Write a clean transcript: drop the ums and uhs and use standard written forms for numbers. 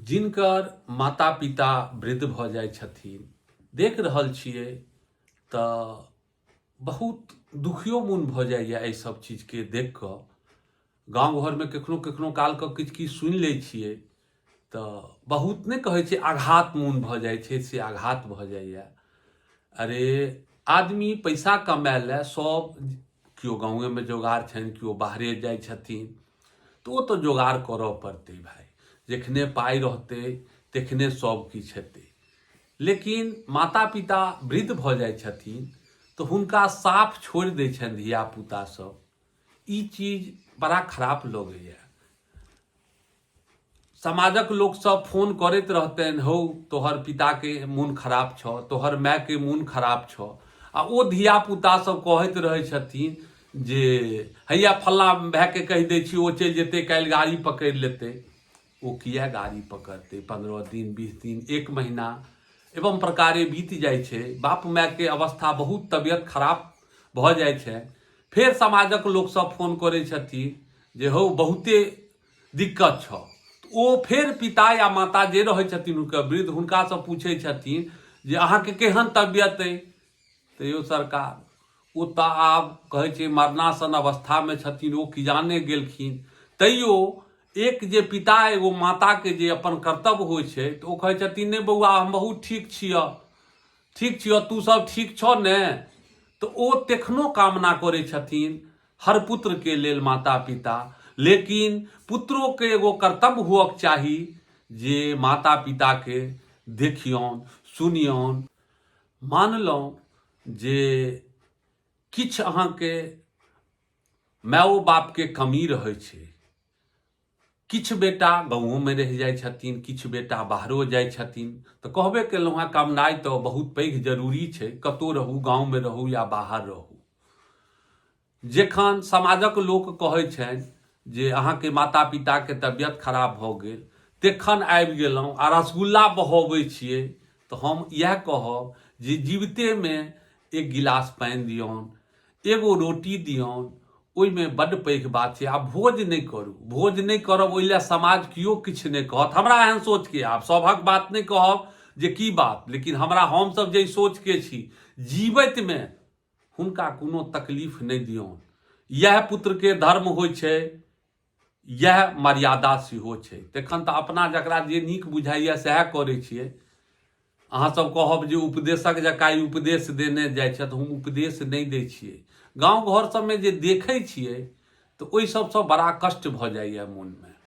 जिनकर माता पिता वृद्ध भऽ जाइ छथिन देख रहल छियै तऽ बहुत दुखियो मोन भऽ जाइए एहि सब चीजके देख कऽ गाँव घरमे कखनो कखनो कालके किछु किछु सुनि लै छियै तऽ बहुत नहि कहै छै आघात मोन भऽ जाइ छै से आघात भऽ जाइए अरे आदमी पैसा कमाय लए सब केओ गाँवेमे जोगाड़ छनि केओ बाहरे जाइ छथिन तऽ ओ तऽ जोगाड़ करऽ पड़तै भाय जखने पाइ रहतै तखने सब किछु हेतै लेकिन माता पिता वृद्ध भऽ जाइ छथिन तऽ हुनका साफ छोड़ि दै छनि धियापुता सब ई चीज बड़ा खराप लगैए समाजक लोकसभ फोन करैत रहतनि हौ तोहर पिताके मोन खराब छौ तोहर मायके मोन खराब छौ आ ओ धियापुता सब कहैत रहै छथिन जे हैया फल्लाँ भायके कहि दै छी ओ चलि जेतै काल्हि गाड़ी पकड़ि लेतै ओ किए गाड़ी पकड़तै 15 दिन 20 दिन एक महीना एवं प्रकारे बीत जाइ छै बाप मायके अवस्था बहुत तबियत खराब भऽ जाइ छै फेर समाजक लोकसभ फोन करै छथिन जे हौ बहुते दिक्कत छौ ओ फेर पिता या माता जे रहै छथिन हुनकर वृद्ध हुनकासँ पूछै छथिन जे अहाँके केहन तबियत अइ तैयो सरकार ओ तऽ आब कहै छै मरनासन अवस्थामे छथिन ओ कि जाने गेलखिन तैयो एक जे पिता एगो माताके जे अपन कर्तव्य होइ छै तऽ ओ कहै छथिन नहि बौआ हम बहुत ठीक छिअ ठीक छिअ तू सब ठीक छौ ने तऽ ओ तेखनो कामना करै छथिन हर पुत्रके लेल माता पिता लेकिन पुत्रोके एगो कर्तव्य हुअके चाही जे माता पिताके देखियौन सुनियौन मानलहुँ जे किछु अहाँके मायो बापके कमी रहै छै किछु बेटा गाँवोमे रहि जाइ छथिन किछु बेटा बाहरो जाइ छथिन तऽ कहबे केलहुँ हेँ कमनाइ तऽ बहुत पैघ जरूरी छै कतहु रहू गाँवमे रहू या बाहर रहू जखन समाजक लोक कहै छनि जे अहाँके माता पिताके तबियत खराब भऽ गेल तखन आबि गेलहुँ आ रसगुल्ला बहबै छियै तऽ हम इएह कहब जे जीवितेमे एक गिलास पानि दियौन एगो रोटी दियौन ओहिमे बड्ड पैघ बात छै आ भोज नहि करू भोज नहि करब ओहि लए समाज केओ किछु नहि कहत हमरा एहन सोचके आब सभक बात नहि कहब जे की बात लेकिन हमरा हमसभ जाहि सोचके छी जीवैतमे हुनका कोनो तकलीफ नहि दियौन इएह पुत्रके धर्म होइ छै इएह मर्यादा सेहो छै तखन तऽ अपना जकरा जे नीक बुझाइए सएह करै छियै अहाँसभ कहब जे उपदेशक जकाँ ई उपदेश देने जाइ छथि हम उपदेश नहि दै छियै गाँव घर सभमे जे देखै छियै तऽ ओहि सभसँ बड़ा कष्ट भऽ जाइए मोनमे।